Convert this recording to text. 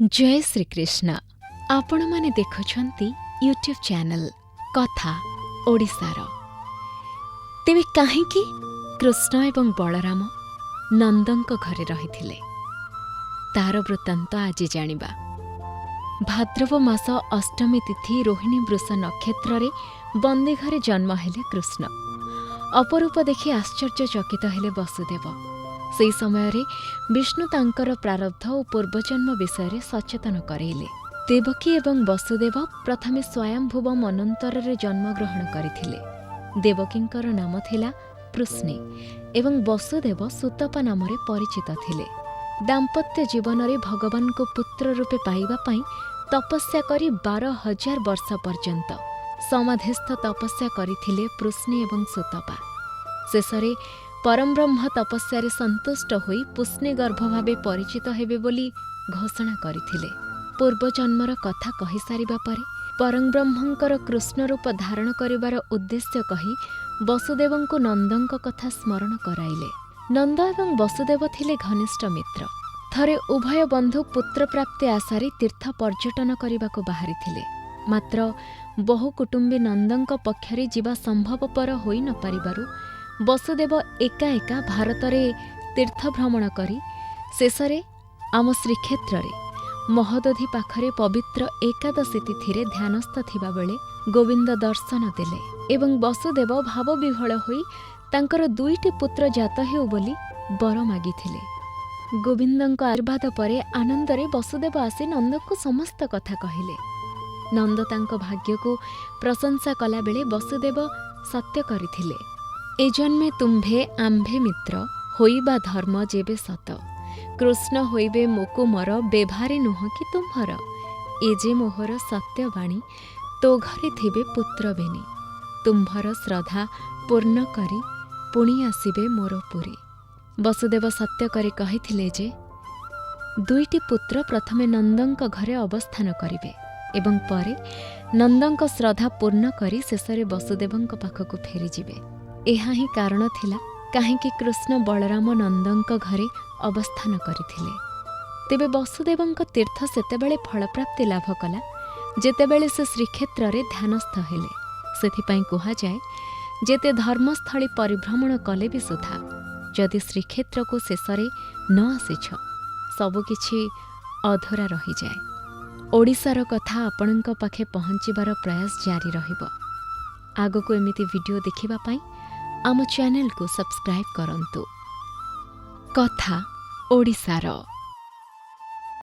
ଜୟ ଶ୍ରୀକୃଷ୍ଣ। ଆପଣମାନେ ଦେଖୁଛନ୍ତି YouTube channel କଥା ଓଡ଼ିଶାର। ତେବେ କାହିଁକି କୃଷ୍ଣ ଏବଂ ବଳରାମ ନନ୍ଦଙ୍କ ଘରେ ରହିଥିଲେ, ତାର ବୃତ୍ତାନ୍ତ ଆଜି ଜାଣିବା। ଭାଦ୍ରବ ମାସ ଅଷ୍ଟମୀ ତିଥି ରୋହିଣୀ ବୃଷ ନକ୍ଷତ୍ରରେ ବନ୍ଦୀଘରେ ଜନ୍ମ ହେଲେ କୃଷ୍ଣ। ଅପରୂପ ଦେଖି ଆଶ୍ଚର୍ଯ୍ୟଚକିତ ହେଲେ ବସୁଦେବ। ସେହି ସମୟରେ ବିଷ୍ଣୁ ତାଙ୍କର ପ୍ରାରବ୍ଧ ଓ ପୂର୍ବଜନ୍ମ ବିଷୟରେ ସଚେତନ କରାଇଲେ। ଦେବକୀ ଏବଂ ବସୁଦେବ ପ୍ରଥମେ ସ୍ୱୟଂଭୁବ ମନ୍ୱନ୍ତରରେ ଜନ୍ମଗ୍ରହଣ କରିଥିଲେ। ଦେବକୀଙ୍କର ନାମ ଥିଲା ପୃଷ୍ଣୀ ଏବଂ ବସୁଦେବ ସୁତପା ନାମରେ ପରିଚିତ ଥିଲେ। ଦାମ୍ପତ୍ୟ ଜୀବନରେ ଭଗବାନଙ୍କୁ ପୁତ୍ର ରୂପେ ପାଇବା ପାଇଁ ତପସ୍ୟା କରି 12,000 ବର୍ଷ ପର୍ଯ୍ୟନ୍ତ ସମାଧିସ୍ଥ ତପସ୍ୟା କରିଥିଲେ ପୃଷ୍ଣୀ ଏବଂ ସୁତପା। ଶେଷରେ ପରମବ୍ରହ୍ମ ତପସ୍ୟାରେ ସନ୍ତୁଷ୍ଟ ହୋଇ ପୃଷ୍ଣୀ ଗର୍ଭ ଭାବେ ପରିଚିତ ହେବେ ବୋଲି ଘୋଷଣା କରିଥିଲେ। ପୂର୍ବଜନ୍ମର କଥା କହିସାରିବା ପରେ ପରମବ୍ରହ୍ମଙ୍କର କୃଷ୍ଣ ରୂପ ଧାରଣ କରିବାର ଉଦ୍ଦେଶ୍ୟ କହି ବସୁଦେବଙ୍କୁ ନନ୍ଦଙ୍କ କଥା ସ୍ମରଣ କରାଇଲେ। ନନ୍ଦ ଏବଂ ବସୁଦେବ ଥିଲେ ଘନିଷ୍ଠ ମିତ୍ର। ଥରେ ଉଭୟ ବନ୍ଧୁ ପୁତ୍ରପ୍ରାପ୍ତି ଆଶାରେ ତୀର୍ଥ ପର୍ଯ୍ୟଟନ କରିବାକୁ ବାହାରିଥିଲେ। ମାତ୍ର ବହୁ କୁଟୁମ୍ବୀ ନନ୍ଦଙ୍କ ପକ୍ଷରେ ଯିବା ସମ୍ଭବପର ହୋଇ ନପାରିବାରୁ ବସୁଦେବ ଏକା ଏକା ଭାରତରେ ତୀର୍ଥ ଭ୍ରମଣ କରି ଶେଷରେ ଆମ ଶ୍ରୀକ୍ଷେତ୍ରରେ ମହୋଦଧି ପାଖରେ ପବିତ୍ର ଏକାଦଶୀ ତିଥିରେ ଧ୍ୟାନସ୍ଥ ଥିବାବେଳେ ଗୋବିନ୍ଦ ଦର୍ଶନ ଦେଲେ ଏବଂ ବସୁଦେବ ଭାବବିହ୍ୱଳ ହୋଇ ତାଙ୍କର ଦୁଇଟି ପୁତ୍ର ଜାତ ହେଉ ବୋଲି ବର ମାଗିଥିଲେ। ଗୋବିନ୍ଦଙ୍କ ଆଶୀର୍ବାଦ ପରେ ଆନନ୍ଦରେ ବସୁଦେବ ଆସି ନନ୍ଦଙ୍କୁ ସମସ୍ତ କଥା କହିଲେ। ନନ୍ଦ ତାଙ୍କ ଭାଗ୍ୟକୁ ପ୍ରଶଂସା କଲାବେଳେ ବସୁଦେବ ସତ୍ୟ କରିଥିଲେ, "ଏ ଜନ୍ମେ ତୁମ୍ଭେ ଆମ୍ଭେ ମିତ୍ର ହୋଇବା ଧର୍ମ ଯେବେ ସତ, କୃଷ୍ଣ ହୋଇବେ ମୋକୁ ମର ବେଭାରେ ନୁହଁ କି ତୁମ୍ଭର। ଏ ଯେ ମୋହର ସତ୍ୟବାଣୀ, ତୋ ଘରେ ଥିବେ ପୁତ୍ର ବେନି, ତୁମ୍ଭର ଶ୍ରଦ୍ଧା ପୂର୍ଣ୍ଣ କରି ପୁଣି ଆସିବେ ମୋର ପୁରୀ।" ବସୁଦେବ ସତ୍ୟ କରି କହିଥିଲେ ଯେ ଦୁଇଟି ପୁତ୍ର ପ୍ରଥମେ ନନ୍ଦଙ୍କ ଘରେ ଅବସ୍ଥାନ କରିବେ ଏବଂ ପରେ ନନ୍ଦଙ୍କ ଶ୍ରଦ୍ଧା ପୂର୍ଣ୍ଣ କରି ଶେଷରେ ବସୁଦେବଙ୍କ ପାଖକୁ ଫେରିଯିବେ। ଏହା ହିଁ କାରଣ ଥିଲା କାହିଁକି କୃଷ୍ଣ ବଳରାମ ନନ୍ଦଙ୍କ ଘରେ ଅବସ୍ଥାନ କରିଥିଲେ। ତେବେ ବସୁଦେବଙ୍କ ତୀର୍ଥ ସେତେବେଳେ ଫଳପ୍ରାପ୍ତି ଲାଭ କଲା, ଯେତେବେଳେ ସେ ଶ୍ରୀକ୍ଷେତ୍ରରେ ଧ୍ୟାନସ୍ଥ ହେଲେ। ସେଥିପାଇଁ କୁହାଯାଏ, ଯେତେ ଧର୍ମସ୍ଥଳୀ ପରିଭ୍ରମଣ କଲେ ବି ସୁଦ୍ଧା ଯଦି ଶ୍ରୀକ୍ଷେତ୍ରକୁ ଶେଷରେ ନ ଆସିଛ, ସବୁକିଛି ଅଧୁରା ରହିଯାଏ। ଓଡ଼ିଶାର କଥା ଆପଣଙ୍କ ପାଖେ ପହଞ୍ଚିବାର ପ୍ରୟାସ ଜାରି ରହିବ। ଆଗକୁ ଏମିତି ଭିଡ଼ିଓ ଦେଖିବା ପାଇଁ ଆମ ଚ୍ୟାନେଲକୁ ସବସ୍କ୍ରାଇବ୍ କରନ୍ତୁ। କଥା ଓଡ଼ିଶାର।